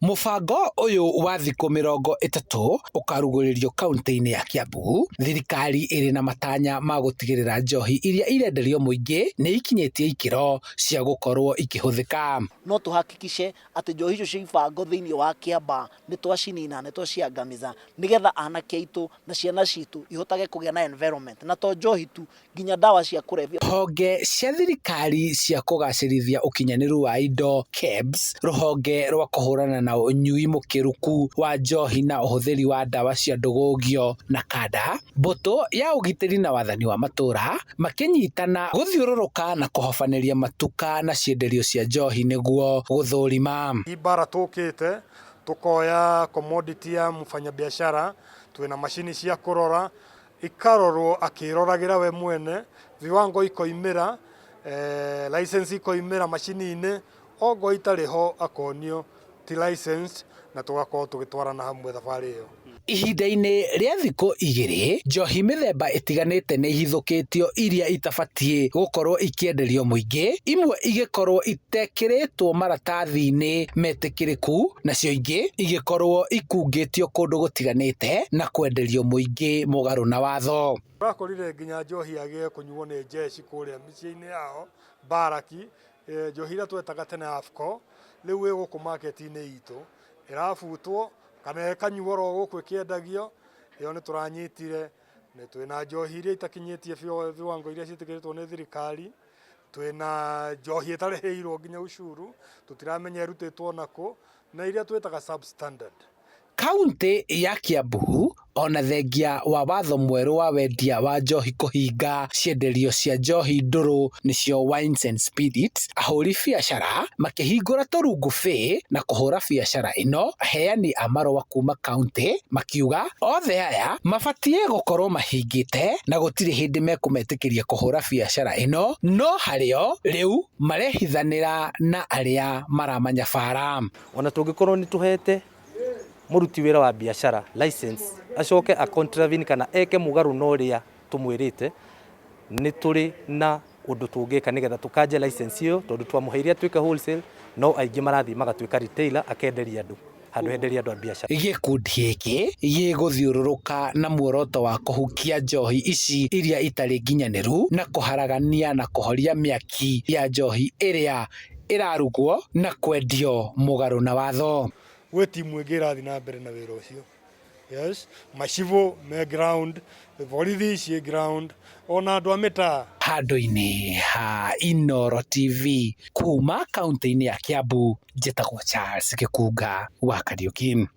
Mũbango ũyũ wa thikũ 30 ũkarugũrĩrio kaunti-inĩ ya Kiambu. Thirikari ĩrĩ na matanya ma gũtigĩrĩra njohi iria irenderio mũingĩ nĩ ikinyĩtie ikĩro cia gũkorwo ikĩhũthĩka. No tũhakikishe atĩ njohi icio cia ibango thĩinĩ wa Kiambaa nĩ twacinina, nĩ twaciangamiza, nĩgetha anake aitũ na ciana citũ ihotage kũgĩa na environment, na to njohi tu, nginya ndawa cia kũrebia. Honge cia thirikari cia kũgacĩrithia ũkinyanĩru wa indo KEBS, rũhonge rwa kũhũrana na ũnyui mũkĩrũku wa njohi na ũhũthĩri wa ndawa cia ndũgũgio na kanda, mbũtũ ya ũgitĩri na wathani wa matũũra makĩnyitana gũthiũrũrũka na kũhobanĩria matuka na cienderio cia njohi nĩguo gũthũrima. Ibara tũkĩte tũkoya commodity ya mfanyabiashara, twĩna macini cia kũrora, ikarorwo akĩroragĩra we mwene, viwango ikoimĩra, license ikoimĩra macini-inĩ, ongo itarĩ ho akonio ti licensed, na tũgakorwo tũgĩtwarana hamwe thabarĩ ĩyo. Ihinda-inĩ rĩa thikũ 2, njohi mĩthemba ĩtiganĩte nĩ ihithũkĩtio iria itabatiĩ gũkorwo ikĩenderio mũingĩ, imwe igĩkorwo itekĩrĩtwo maratathi-inĩ metĩkĩrĩku, nacio ingĩ igĩkorwo ikungĩtio kũndũ gũtiganĩte na kwenderio mũingĩ mũgarũ na watho. Tũrakorire nginya njohi yagĩrĩire kũnyuo nĩ jeshi kũrĩa mĩciĩ-inĩ yao, mbaraki, njohi ĩrĩa twetaga tene AFCO, rĩu ĩ gũkũ market-inĩ itũ, ĩrabutwo kana ĩkanyuo oro gũkũ ĩkĩendagio, ĩyo nĩ tũranyitire. Nĩ twĩna njohi iria itakinyĩtie viwango iria ciĩtĩkĩrĩtwo nĩ thirikari, twĩna njohi ĩtarĩhĩirwo nginya ushuru, tũtiramenya ĩrutĩtwo nakũ, na iria twĩtaga substandard. Kaunti ya Kiambu ona thengia wa watho mwerũ wa wendia wa njohi kũhinga cienderio cia njohi ndũrũ nĩcio wines and spirits, ahũri biacara makĩhingũra tũrungu bĩ na kũhũra biacara ĩno, aheani a marũa kuma kaunti makiuga othe aya mabatiĩ gũkorwo mahingĩte na gũtirĩ hĩndĩ mekũmetĩkĩria kũhũra biacara ĩno, no harĩo rĩu marehithanĩra na arĩa maramanyabara. Ona tũngĩkorwo nĩ tũhete mũruti wĩra wa biacara license acoke a contravene kana eke mũgarũ na ũrĩa tũmwĩrĩte, nĩ tũrĩ na ũndũ tũngĩka nĩgetha tũkanje license ĩyo, tondũ twamũheire atuĩke wholesale, no aingĩ marathiĩ magatuĩka retailer, akenderia andũ handũ henderia andũ a biacara. Gĩkundi gĩkĩ gĩgũthiũrũrũka na muoroto wa kũhukia njohi ici iria itarĩ nginyanĩru na kũharagania na kũhoria mĩaki ya njohi ĩrĩa ĩrarugwo na kwendio mũgarũ na watho. Gwĩ timu ĩngĩ ĩrathiĩ na mbere na wĩra ũcio. Yes, macibũ me ground, borithi ciĩ ground, ona andũ a mĩtaa. Handũ-inĩ ha Inooro TV kuma kaunti-inĩ ya Kiambu, njĩtagwo Charles Gĩkunga wa Kariuki.